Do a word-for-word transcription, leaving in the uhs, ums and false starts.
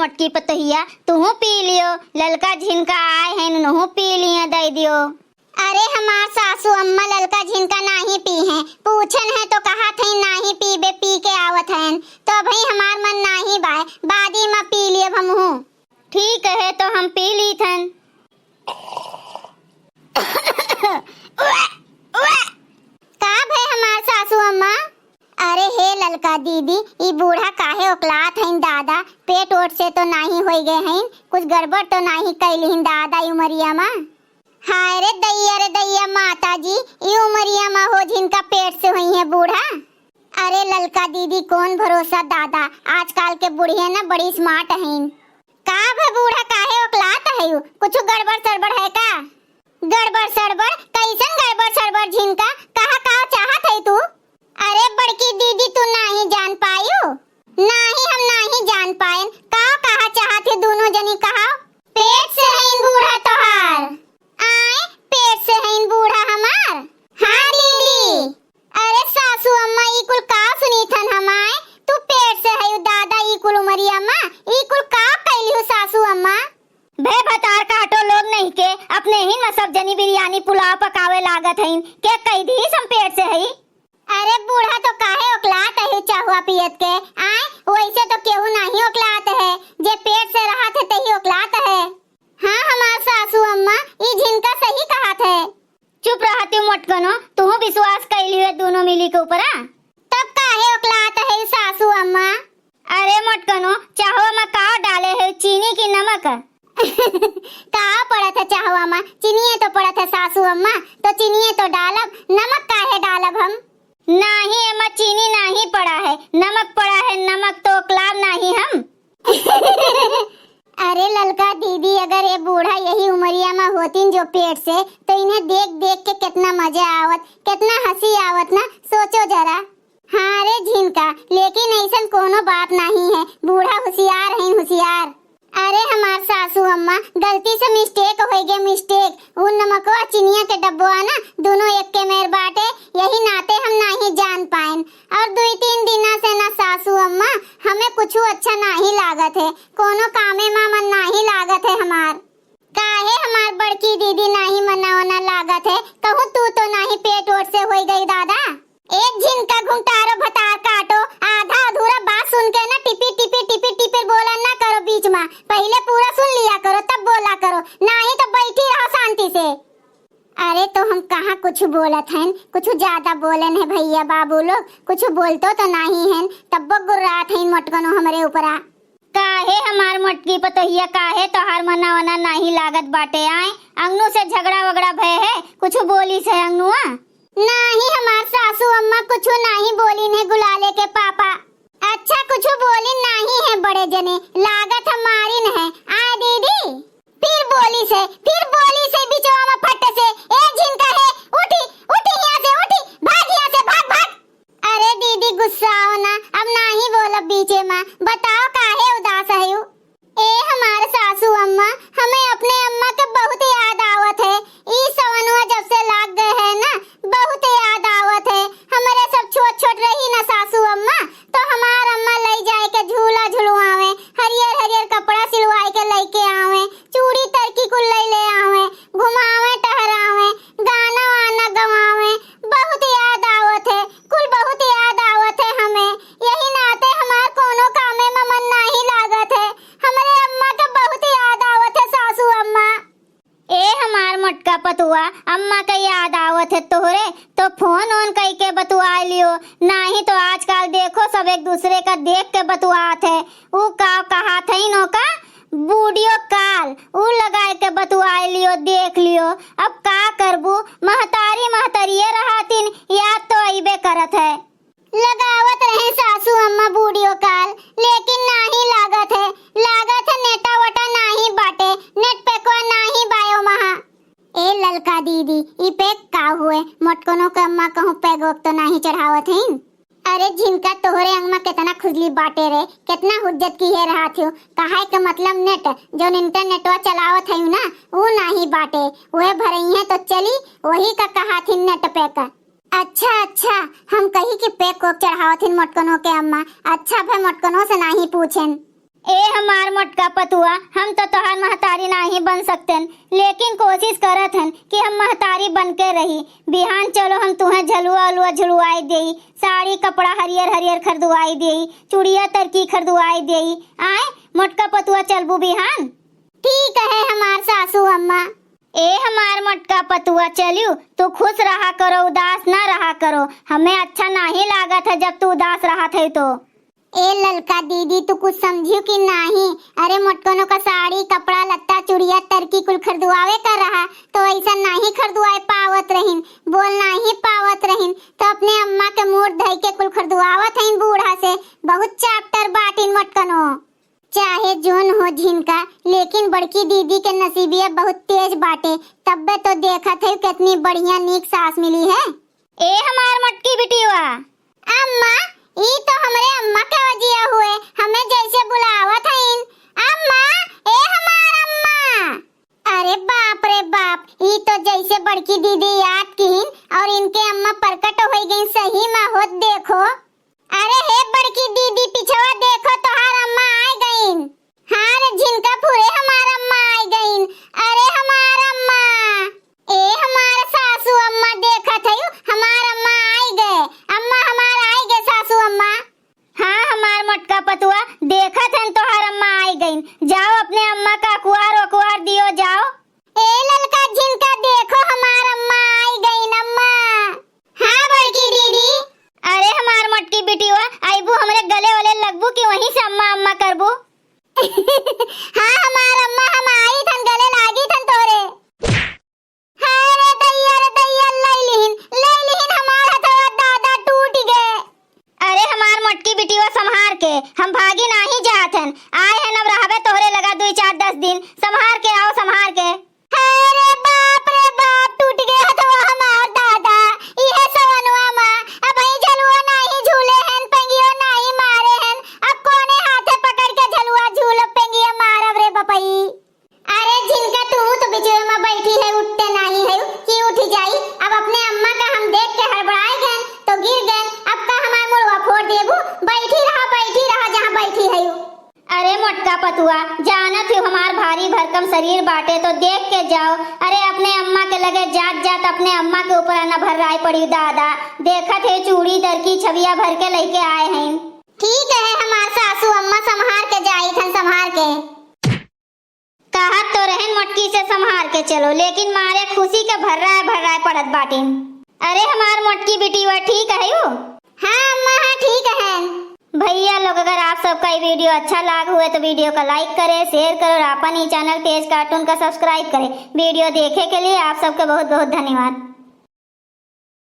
मोटकी पतोहिया, तुहू पी लियो, ललका झिनका आए हैं, उनहू पी लिए, दे दियो। अरे हमार सासू अम्मा ललका झिनका नाही पी हैं, पूछन है तो कहा थे नाही पीबे, पी के आवत हैं, तो अबही हमार मन नाही बाय, बादी मा पी लियब हमहू। ठीक है, तो हम पी ली थन। का भय हमार सासू अम्मा? अरे हे ललका दीदी, ई बूढ़ा काहे ओकलात हईन दादा? पेट ओट से तो नाही होई गए हईन, कुछ गड़बड़ तो नाही कैलिहिन दादा ई उमरिया मा? हाय रे दैया, रे दैया माता जी, ई उमरिया मा हो झिनका पेट से होई है बूढ़ा? अरे ललका दीदी, कौन भरोसा दादा, आजकल के बुढ़िया ना बड़ी smart हईन। का भे बूढ़ा, काहे ओकलात हयू? कुछ गड़बड़ सड़बड़ है का? गड़बड़ सड़बड़? कैसन गड़बड़ सड़बड़ झिनका? कहा का चाहत है तू? अरे बड़की दीदी, तू नाही जान पायू? नाही, हम नाही जान पायन। का कहा चाहत है दोनों जनी, कहा? पेट से हईन बूढ़ा तोहार। आए, पेट से हईन बूढ़ा हमार? हाँ दीदी। अरे सासू अम्मा, ई कुल का सुनीथन हम? आए, तू पेट से हयू दादा, ई कुल उमरिया मा, ई कुल का कैली हो सासू अम्मा? भे भतार काटो लोग नहीं के, अपने ही न सब जनी बिरयानी पुलाव पकावे लागत हईन, के कह दीस हम पेट से हई? अरे बूढ़ा, तो काहे ओकलात है चहुआ पियत के? आए, वैसे तो केहू नाही ओकलात है, जे पेट से रहत है तेही ओकलात है। हाँ हमार सासू अम्मा, ई झिनका सही कहत है। चुप रहती मोटकनो, तुहू विश्वास कैली है दोनों मिली के ऊपरा। तब काहे ओकलात है सासू अम्मा? अरे मोटकनो, चाहवा मा का डाले है, चीनी की नमक? का पड़त है चाहवा मा? चीनिये तो पड़त है सासू अम्मा, तो चीनिये तो डालब, नमक काहे डालब हम? नाही, एमा चीनी नाही पड़ा है, नमक पड़ा है, नमक तो ओकलाब नाही हम। अरे ललका दीदी, अगर ये बूढ़ा यही उमरिया मा होतीन जो पेट से, तो इन्हें देख देख के कितना मजा आवत, कितना हंसी आवत ना, सोचो जरा। हाँ रे झिनका, लेकिन ऐसन कोनो बात नाही है, बूढ़ा हुसियार हैं, हुसियार। अरे हमार सासू अम्मा, गलती से mistake होइ गए, mistake। उ नमकवा चिनिया के डब्बवा ना, दोनों एक्के मेर बाटे, यही नाते हम नाही जान पाएन। और दुई तीन दिना से ना सासू अम्मा, हमें कुछू अच्छा नाही लागत है, कोनो कामे मा मन नाही लागत है हमार। काहे हमार बड़की दीदी नाही मना ओना लागत है? कहूँ तू तो नाही पेट ओट से होई गई दादा? ए झिनका घुंघटारो भतार काटो, आधा अधूरा बात सुन के ना टिपी टिपी टिपी टिपी बोला ना करो बीच मा, पहिले पूरा सुन लिया करो तब बोला करो, नाही तो बैठी रहो शांति से। अरे तो हम कहाँ कुछ बोलत हन, कुछ ज्यादा बोलन है भैया बाबू लोग, कुछ बोलतो तो नाही हन, तब्बो गुर्रात हन मोटकनो हमरे ऊपरा। काहे हमार मोटकी पतोहिया, काहे तोहार मना वना नाही लागत बाटे? आए, अंगनू से झगड़ा वगड़ा भय है, कुछ बोली से अंगनुआ? नाही हमार सासू अम्मा कुछ नाही बोलिन है गुलाले के पापा। अच्छा कुछ बोलिन नाही है बड़े जने, लागत है मारिन है। आए दीदी, फिर बोली से, फिर बोली से बिचवा में फट से, ए झिनका है, उठी, उठी यहाँ से, उठी, भाग यहाँ से, भाग, भाग। अरे दीदी गुस्साओ ना, अब नाही बोलब बीचे मा, बताओ काहे उदास हयू? ए हमार सासू अम्मा, हमें अपने अम्मा के बहुत याद आवत है। ई सवनवा जब से लाग गए है ना, बहुत याद आवत है। हमरे सब छोट छोट रही ना सासू अम्मा, तो हमार अम्मा लई जाए के झूला झुलवावे, हरियर हरियर कपड़ा सिलवाए के लइके आवे, चूड़ी तरकी कुल लई ले आवे, घुमावे टहरावे, गाना वाना गवावे। बहुत याद आवत है, कुल बहुत याद आवत है हमें। यही नाते हमार कोनो कामे में मन नाही लागत है। हमरे अम्मा के बहुत याद आवत है सासू अम्मा। ए हमार मोटका पतुआ, अम्मा के याद आवत है तोहरे, तो फोन ओन कई के बतुआ लियो, नाही तो आजकल देखो सब एक दूसरे का देख के बतुआत है। ऊ का कहा थे इनों का वीडियो कॉल, ऊ लगाए के बतुआ लियो, देख लियो। अब का करबू, महतारी महतरिये रहतिन, याद तो अइबे करत है। लगावत रहे सासू अम्मा वीडियो कॉल, लेकिन नाही लागत है, लागत है नेटा वटा नाही बाटे, नेट पैकवा नाही बायो महा। ए ललका दीदी, ई पैक का हुए? मोटकनो के अम्मा कहूँ पैक वैक तो नाही चढ़ावत हईन? अरे झिनका, तोहरे अंग में कितना खुजली बाटे रे, कितना हुज्जत किहे रहत हो। कहे के मतलब नेट, जौन इंटरनेटवा चलावत हयू ना, ऊ नाही बाटे, उहे भरइहे तो चली, वही का कहाथिन नेट पैक। अच्छा, अच्छा, हम कही कि पैक कोक चढ़ावत हिन मोटकनो के अम्मा। अच्छा भे मोटकनो से नाही पूछेन। ए हमार मोटका पतुआ, हम तो तोहार महतारी नाहीं बन सकतेन, लेकिन कोशिश करत हन कि हम महतारी बन के रही। बिहान चलो हम तुहें झलुआ उलुआ झुलवाई देई, साड़ी कपड़ा हरियर हरियर खरीदवाई देई, चूड़िया तरकी खरीदवाई देई। आए मोटका पतुआ, चलबू बिहान? ठीक है हमार सासू अम्मा। ए हमार मोटका पतुआ, चलियो, तू खुश रहा करो, उदास ना रहा करो। हमें अच्छा नाहीं लागत है जब तू उदास रहत है तो। ए ललका दीदी, तू कुछ समझियो कि नाहीं? अरे मोटकनो का साड़ी, कपड़ा, लत्ता, चुड़िया, तरकी कुल खरीदवावे का रहा, तो ऐसा नाहीं खरीदवाए पावत रहिन, बोल नाहीं पावत रहिन, तो अपने अम्मा के मूड धई के कुल खरीदवावत हईन बूढ़ा से। बहुत चापटर बाटिन मोटकनो। चाहे जोन हो झिनका, लेकिन बड़की दीदी के नसीबिया बहुत तेज बाटे, तब्बे तो देखत है कितनी बढ़िया नीक सास मिली है। ए हमार मोटकी बिटिया। अम्मा, ई तो हमरे अम्मा के वजिया हुए, हमें जैसे बुलावत हईन। अम्मा, ए हमार अम्मा। अरे बाप रे बाप, ई तो जैसे बड़की दीदी याद किहिन और इनके अम्मा प्रकट होइ गईं, सही मा होत देखो। अरे हे बड़की दीदी, पिछवा देखो, तोहार अम्मा आइ गईन। हाँ रे झिनका फुरे, हमार अम्मा आइ गईन। अरे हमार अम्मा, ए हमार सासू अम्मा, देखत हयू, हमार अम्मा आइ गए। अम्मा हमार आइ गए, सासू अम्मा। हाँ हमार मोटका पतुआ, देखत हन तोहार अम्मा आइ गईन। जाओ अपने अम्मा का अकुआर ओकुआर दियो, जाओ। ए ललका झिनका, देखो हमार अम्मा आइ गईन, अम्मा। हाँ बड़की दीदी। अरे हमार मोटकी बिटिया, अइबू हमरे गले वले लगबू कि वहीं से अम्मा अम्मा करबू? हाँ हमार अम्मा, हम आइथन, गले लागिथन तोरे। हाय रे दैया रे दैया, लइ लिहिन, लइ लिहिन हमार हथवा, दादा टूटि गए। अरे हमार मोटकी बिटिया, सम्हार के, हम भागी नाहीं जात हन, आए हन अब रहबे तोहरे लगा दुइ चार दस दिन, सम्हार के आओ, सम्हार के। अरे बाप रे बाप, टूटि गए हथवा हमार दादा, इहे सवनवा मा, अबहीं झलुआ नाहीं झूले हन, पेंगियो नाहीं मारे हन, अब कौने हाथे पकड़ के झलुआ झूलब, पेंगिया मारब रे बपई। अरे झिनका, तू तो बिचवे मा बैठी है, उठते नाहीं है कि उठि जाई। अब अपने अम्मा का हम देख के हड़बड़ाए गएन तो गिर गएन, अब का हमार मुड़वा फोड़ देबू? बैठी रहा, बैठी रहा जहाँ बैठी है। अरे मोटका पतुआ, जानत ही हमार भारी भरकम शरीर बाटे तो देख के जाओ। अरे अपने अम्मा के लगे जात जात अपने अम्मा के ऊपर अना भर्राए पड़ी दादा। देखत है चूड़ी दरकी छबिया भर के लइके आए हैं। ठीक है हमार सासू अम्मा, सम्हार के जाइथन, सम्हार के। कहत तो रहेन मोटकी से सम्हार के चलो, लेकिन मारे खुशी के भर्राए भर्राए पड़त बाटिन। अरे हमार मोटकी बिटिया ठीक है यू? हाँ अम्मा, हाँ ठीक है। भइया लोग, अगर आप सबका ये video अच्छा लाग हुए तो video का like करें, share करें और अपन ही channel तेज cartoon का subscribe करें। Video देखे के लिए आप सबके बहुत बहुत धन्यवाद।